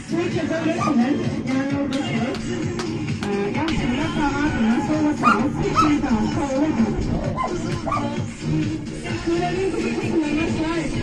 Türkiýe döwletinden ýanýoldaşymyz Ýagşymyrat aga adyndan sowgatlaryňyz üçin saňa kabul ediň. Töregiň gutusyndan başlaýyk.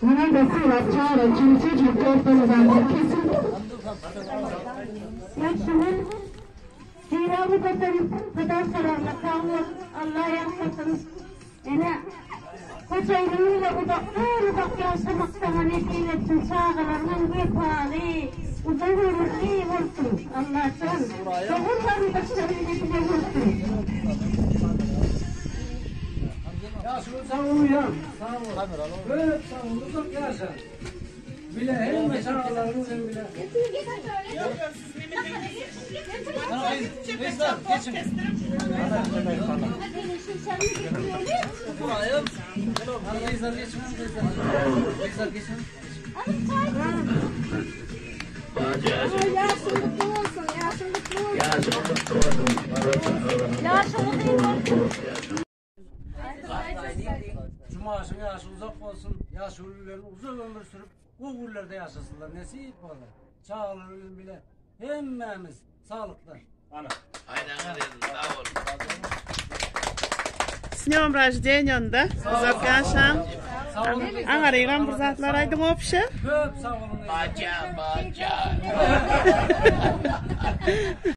Mene-de sylap çagyran çüwçejik dostlarymyzam kesin. Ýagşymy Sylagyny göterip, peder-çaragly sag bol, Alla ýalkasyn. Ene, hojaýynyň bile uzakdan-uzak ýaşamak saňa nesip etsin, çagalaryňam wepaly, uzak ömürli bolsun, Allajan, dogan-garyndaşlaryň bile bolsun. Ýaşuly sag bol uýam. Sag bol. Köp sag bol uzak ýaşa. Bile hemme çagalaryň bilen bile. Ýaşyň gutly bolsun, ýaşyň gutly bolsun. Ýaşyň gutly bolsun. Ýaşyň uzyn bolsun. Jumaşyň ýaşy uzak bolsun, ýaşulular uzak ömür sürüp, gowy günlerde ýaşasynlar, nesip bolar. Çagalar bilen bile hemmämiz saglykda. Ana. Aýdaňyz edin, sag boluň. S dnýom roždeniýa onda. Uzak ýaşaň. Aňarygam bir zatlar aýdyň opşe. Köp sag boluň. Baja, baja.